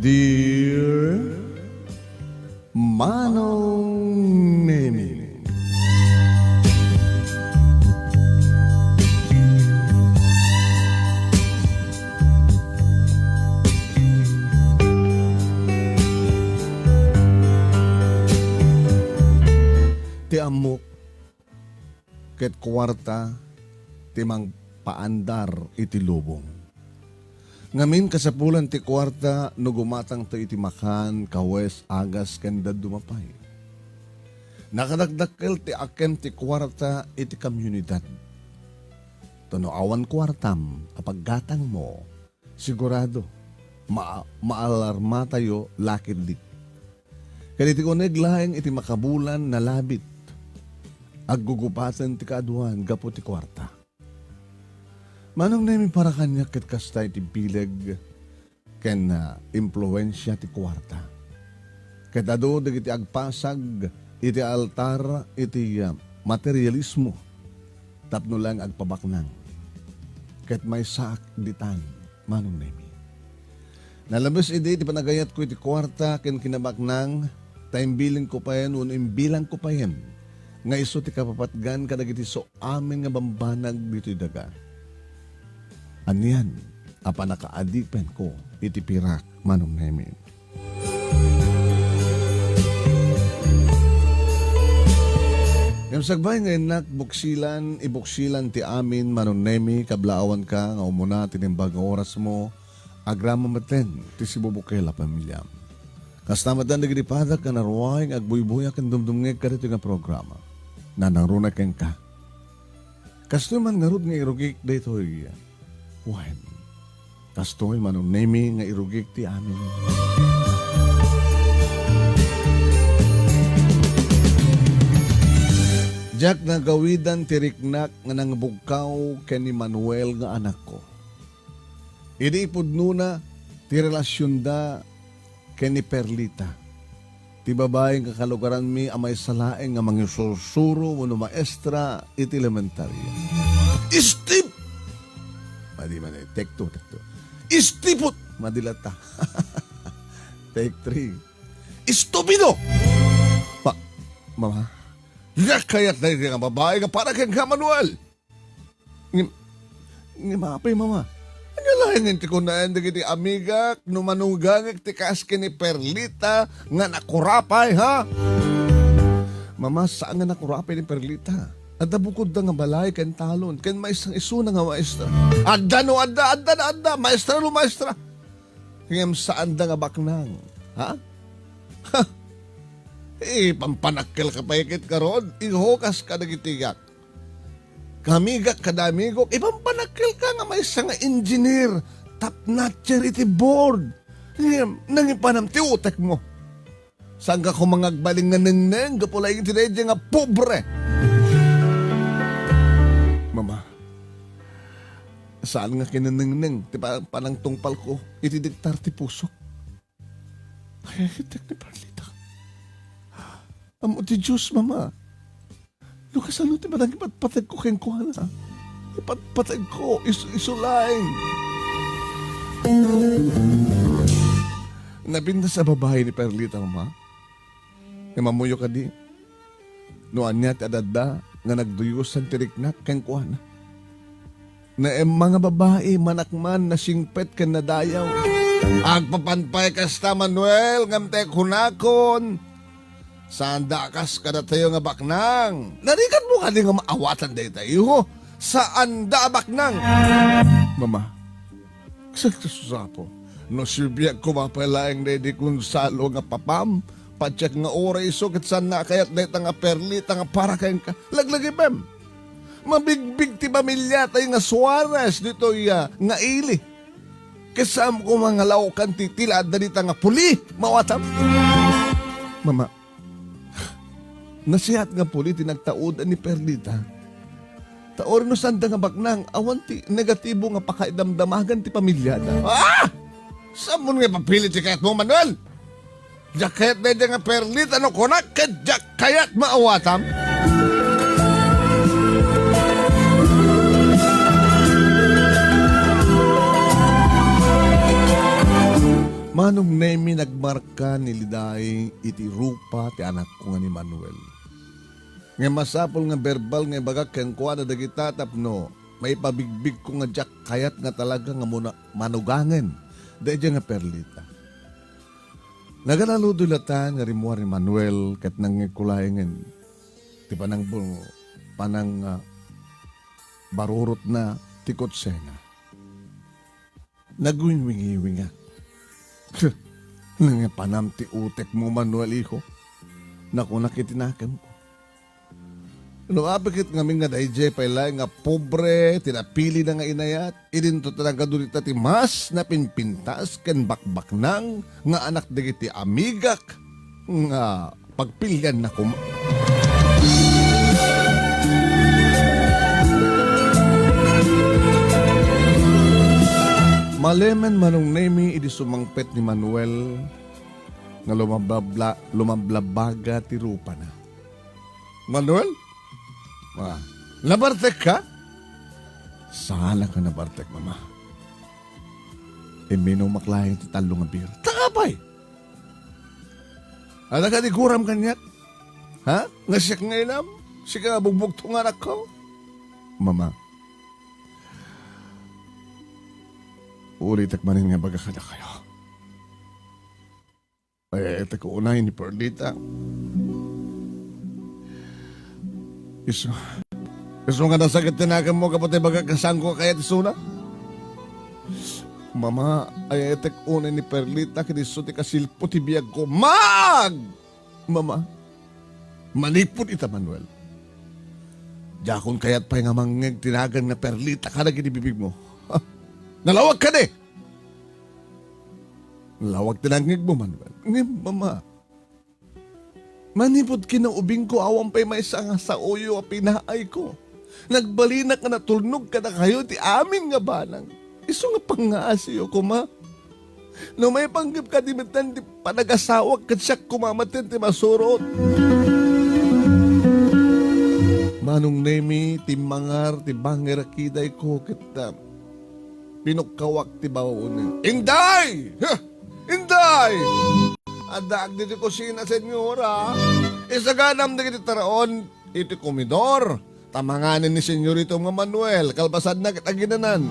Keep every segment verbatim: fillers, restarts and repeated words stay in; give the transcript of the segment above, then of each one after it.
Dear Manong Nemi. Ti ammok ket kuarta ti mangpaandar iti lubong. Ngamin, kasapulan ti kuarta no gumatangto iti makan, kawes, agas, ken dadduma pay. Nakadakdakkel ti akem ti kuarta iti komunidad. Ta no awan kuartam a paggatangmo, sigurado, ma-, maalarmatayo la ketdi. Ket iti uneg laeng iti makabulan, nalabit. Aggugupaten ti kaaduan gapu ti kuarta. Manong Nemi, para kaniak ket kasta iti bileg ken, ah, impluensia ti kuarta. Ket adu dagiti agpasag iti altar iti, ah, materialismo tapno laeng agpabaknang. Ket maysaak ditan, Manong Nemi. Nalabes idi ti panagayatko iti kuarta ken kinabaknang, ta imbilinko payen wenno imbilangko payen nga isu ti kapapatgan kadagiti su amin nga bambanag ditoy daga. Anian a pannakaadipenko iti pirak, Manong Nemi? Ngem sakbay nga innak buksilan, ibuksilan ti amin, Manong Nemi, kablaawanka nga umuna ti naimbag nga orasmo, agraman metten ti sibubukel a pamiliam. Kasta metten dagiti padak nga naruay nga agbuybuya ken dumdumngeg kaditoy nga programa. Nanangruna kenka. Kastoy man ngarud nga irugik daytoy. Wen, kastoy, Manong Nemi, nga irugik ti amin. Diak nagawidan ti riknak nga nangbugkaw ken ni Manuel nga anakko. Idi ipudnona ti relasionda ken ni Perlita, ti babai nga kalugaranmi a maysa laeng nga mangisursuro wenno maestra iti elementaria. Steve! Madi man, eh. Take two, take two. Steve! Madi latta. Take three. Estupido! Ma-, Mama, diak kayat daydi nga babai nga para kenka, Manuel. Ngem, ngem apay, Mama? Ania laengen ti kunaen dagiti amigak no manugangek ti kas ken ni Perlita nga nakurapay, ha? Mama, saan nga nakurapay ni Perlita. Adda bukodda nga balay ken talon, ken maysa isuna nga maestra. Adda no adda, adda no adda, maestra no maestra. Ngem saanda nga baknang, ha? Ha? Ipampanakkelka pay ket ngarud, ihukaska dagiti yak. Kamigak kada amigok, ipampanakkelka nga maysa nga engineer, top notcher iti board. Ngem, nangipanam ti utekmo. Saanka koma nga agbalin nga nengneng gapu laeng iti daydiay nga pobre. Mama, saan nga kinanengneng ti pa-, panangtungpalko iti diktar ti pusok. Ay, ay, ni Perlita. Ammo ti Dios, Mama. No kasano ti panangipatpategko kenkuana? Ipatpategko, is-, isu laeng. Napintas a babai ni Perlita, Mama. Ngem ammoyo kadi, no ania ti adda nga nagduyosan ti riknak kenkuana. Naemma nga babai, manakman, nasingpet ken nadayaw. Agpapan pay kasta, Manuel, ngem ti kunakon, saanda a kas kadatayo nga baknang. Narigatmo kadi nga maawatan daytayo? Saanda a baknang. Mama, Santo Susapo, no sibiak koma pay laeng daydi Gonzalo nga papam, patiek nga uray isu ket saanna a kayat dayta nga Perlita nga para kenka. Laglagipem. Mabigbig ti pamiliatay nga Suarez ditoy, ah, nga ili. Ket saan koma nga laokan ti tila adda dita nga puli, maawatam. Mama, Nasiat nga puli ti nagtaud ni Perlita. Ta uray no saanda nga baknang, awan ti negatibo nga pakaidamdamagan ti pamiliada. Ah! Saanmo nga ipapili ti kayatmo, Manuel? Diak kayat daydiay nga Perlita no kunak ket diak kayat maawatam. Manong Nemi, nagmarka ni Liday iti rupa ti anakko nga ni Manuel. Ngem masapul nga berbal nga ibagak kenkuana dagita tapno maipabigbigko nga diak kayat nga talaga nga muna-, manugangen daydiay nga Perlita. Naganaludoy latta nga rimmuar ni Manuel ket nangngegko laengen ti panangbu-, panang, ah, barurotna ti kotsena. Nagwingwingiwingak. Nangipanam ti utekmo, Manuel, iho, nakunak iti nakemko. No apay ket ngamin nga daydiay pay laeng nga pobre ti napilina nga inayat, idinto ta nagadu dita ti mas napinpintas ken bakbaknang nga anak dagiti amigak nga pagpilianna koma. Malemen, Manong Nemi, idi sumangpet ni Manuel nga lumababla-, lumablabaga ti rupana. Manuel? Ah, nabartekka? Saan a nabartek, Mama. Imminumak laeng ti tallo nga beer. Ta apay? Adda kadi guram kaniak? Ha? Nga siak nga inam? Sika nga bugbugto nga anakko? Mama, ulitek manen nga ibaga kadakayo. Ay, etek unay ni Perlita. Isu, isu nga nasakit ti nakemmo, gapu ta ibaga kasano a kayat isuna? Mama, ay, etek unay ni Perlita, ket isu ti kasilpo ti biagko. Mag! Mama, manipud ita, Manuel. Diakon kayat pay nga mangngeg ti nagan nga Perlita kadagiti bibigmo. Ha? Nalawag kadi! Nalawag ti nangngegmo, Manuel. Ngem, Mama, manipud kinaubingko, awan pay maysa nga saoyo a pinaayko. Nagbalinak nga natulnog kadakayo ti amin nga banag. Isu nga pangngaasiyo koma. No maipanggep kadi metten ti panagasawak ket siak koma metten ti masurot. Manong Nemi, timmangar ti bangir a kidayko ket, ah, pinukkawak ti baonen. Inday! Ha! Inday! Addaak ditoy kusina, Senyora. Isaganam dagiti taraon iti komedor. Ta manganen ni Senyorito nga Manuel, kalpasanna ket aginanan.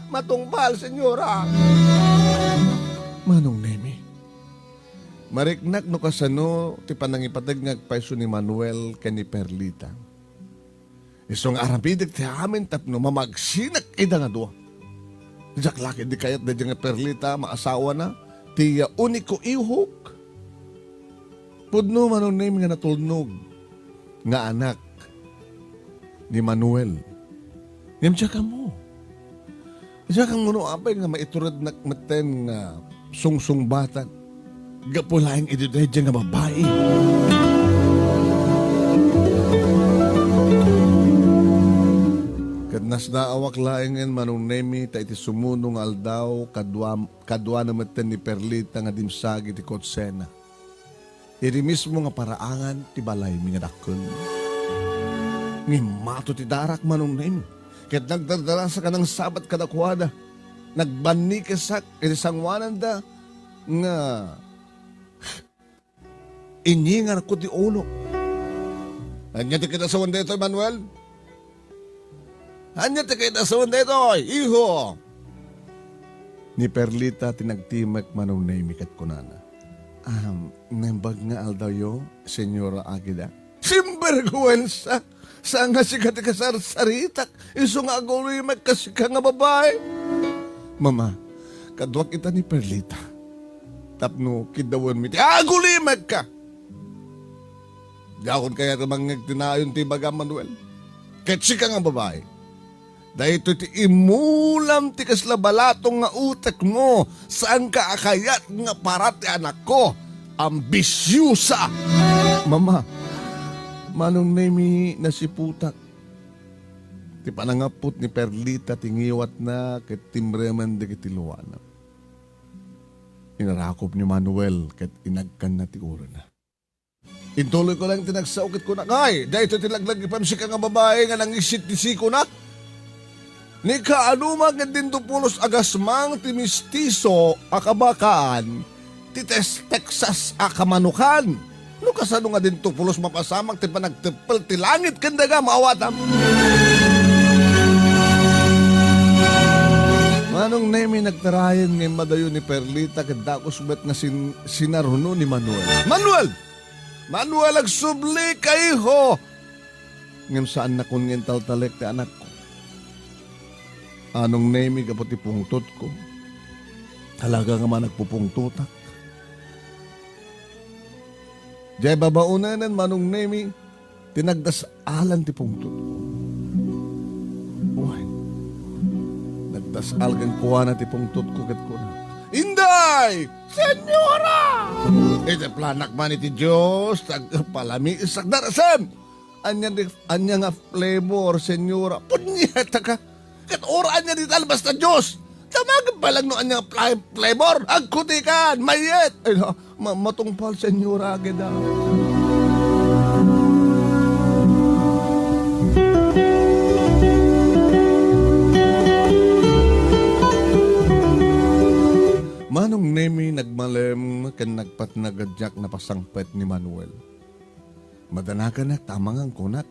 Matungpal, Senyora. Manong Nemi, mariknak no kasano ti panangipateg nga agpayso ni Manuel ken ni Perlita. Isu nga aramidek ti amin tapno mamagsinak ida nga dua. Diak la ketdi kayat daydiay nga Perlita, maasawana, ti uniko ihok. Pudno, Manong Nemi, nga natulnog nga anak ni Manuel. Ngem diak ammo. Diak ammo no apay nga maiturednak metten nga sungsungbatan gapu laeng idi daydiay nga babai. Ket nasnaawak laengen, Manong Nemi, ta iti sumuno nga aldaw, kadua-, kaduana metten ni Perlita nga dimsagi ti kotsena. Iti mismo nga paraangan ti balaymi nga dakkel. Ngimmato ti darak, Manong Nemi, ket nagdardarasak a nangsabat kadakuada. Nagbannikesak iti sangoananda nga inyingarko ti ulo. Ania ti kinasawen daytoy, Manuel? Ania ti kinasawen daytoy, iho? Ni Perlita ti nagtimek, Manong Nemi, ket kunana, "Am, naimbag nga aldawyo, Senyora Agida?" Sinberguensa! Saan nga sika ti kasarsaritak, isu nga agulimekka sika nga babai. Mama, kaduak ita ni Perlita. Tapno kiddawenmi ti agulimekka. Diakon kayat a mangngeg ti nayon ti ibagam, Manuel. Ket sika nga babai, daytoy ti imulam ti kasla balatong nga utekmo. Saanka a kayat nga para ti anakko. Ambisiosa! Mama, Manong Nemi, nasiputak. Ti panangapput ni Perlita ti ngiwatna ket timremen dagiti luana. Inarakop ni Manuel ket inagkanna ti urona. Intuloyko laeng ti nagsao ket kunak, "Ay, daytoy ti laglagipem, sika nga babai nga nangisit ti sikona." Ni kaanuma ket dinto pulos a gasmang ti mistiso a kabakaan, ti Tes-, Texas a kamanukan. No kasano nga dinto pulos mapasamak ti panagteppel ti langit ken daga, maawatam? Manong Nemi, nagtarayen nga immadayo ni Perlita ket dagus met nga sin-, sinaruno ni Manuel. Manuel! Manuel, agsubli ka, iho! Ngem saannakon nga intaltalek ti anakko. Manong Nemi, gapu ti pungtotko. Talaga nga managpupungtotak. Diay babaonenen, Manong Nemi, ti nagdas-alan ti pungtotko. Uy, nagdasal kenkuana ti pungtotko ket kuna, "Inday! Senyora!" Iti planak man iti Dios, tagpalamisak, darasem! Ania di, ania nga flavor, senyora? Punyeta ka! Ket ura ania di talbas ta Dios? Damagen pay lang no ania nga fla-, flavor? Agkutikan! Mayet! Ay, ha, ma-, matungpal, senyora, agida. Manong Nemi, nagmalem ken nagpatnag a diak napasangpet ni Manuel. Madanaganak ta amangan, kunak.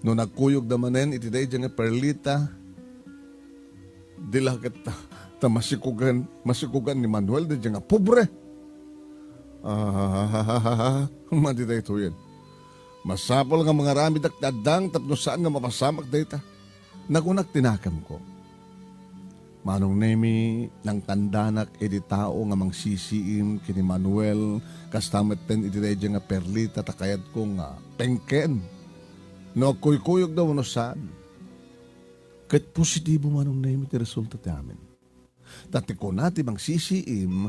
No nagkuyogda manen iti daydiay nga Perlita, di la ket ta, ta masikugan, masikugan ni Manuel daydiay nga pobre. Ah, madi daytoyen. Masapul nga mangaramidak ti addang tapno saan nga mapasamak dayta. Nakunak ti nakemko. Manong Nemi, nangtandanak idi tao nga mangsisiim ken ni Manuel, kasta metten iti daydiay nga Perlita ta kayatko nga pengken no agkuykuyogda wenno saan. Ket positibo, Manong Nemi, ti resulta ti amin. Ta ti kuna ti mangsisiim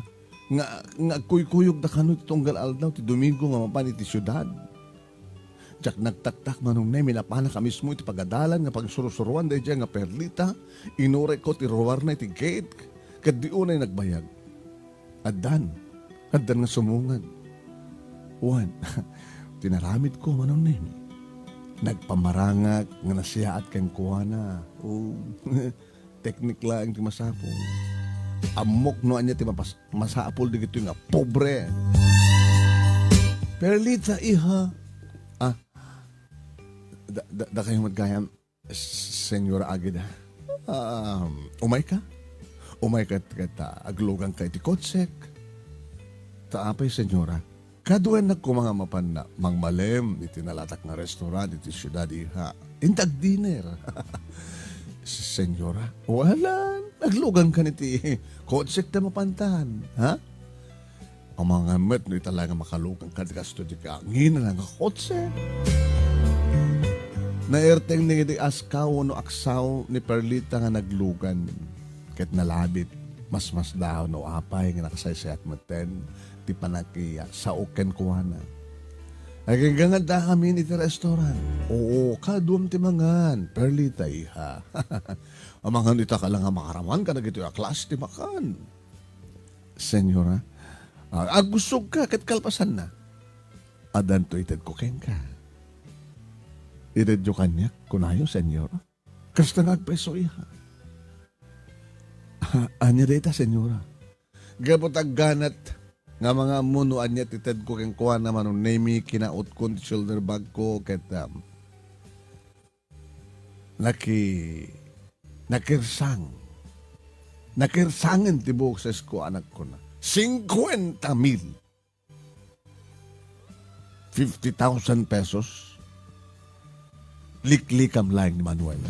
nga, nga agkuykuyogda kano ti tunggal aldaw ti Domingo nga mapan iti siudad. Diak nagtaktak, Manong Nemi, napanak a mismo iti pagadalan nga pagsursuroan daydiay nga Perlita, inurekko ti ruarna iti gate, ket di unay nagbayag. Addan, addan nga sumungag. Wen, tinaramidko, Manong Nemi. Nagpamarangak nga nasiaat kenkuana. O, teknik laeng ti masapul. Ammok no ania ti mapas-, masapul dagitoy nga pobre. Perlita, iha. Ah, da, da, dakayo met gayam, Senyora Agida. Um, umayka? Umayka ket, ket, ah, agluganka iti kotsek. Ta apay, Senyora? Kaduennak koma nga mapan mangmalem iti nalatak nga restaurant iti siudad, iha. Inta agdiner. Senyora, wala. Aglugankan iti kotsek ta mapantan, ha? Amangan met no ita la nga makaluganka iti kastoy ti kaanginan nga kotse. Nairteng ni iti askaw no aksaw ni Perlita nga naglugan, ket nalabit, masmasdaaw no apay nga nakasaysayat metten ti panakisaok kenkuana. Aginggangadda amin iti restaurant. Oo, kaduam ti mangan, Perlita, iha. Amangan ita ka la nga makaraman kadagitoy a klase ti makan. Senyora, ah, agusogka ket kalpasanna. Addanto itedko kenka. Itedyo kaniak, kunayo, Senyora. Kasta nga agpreso, iha. Ah, ania dayta, Senyora? Gapu ta agganat nga mangaammo no ania ti tedko kenkuana, Manong Nemi, kinautkon ti shoulder bag ko ket, um, Naki-, nakirsang. Nakirsangen ti bosesko, anakkuna. Cincuenta mil. Fifty thousand pesos. Liklikam laeng ni Manuel.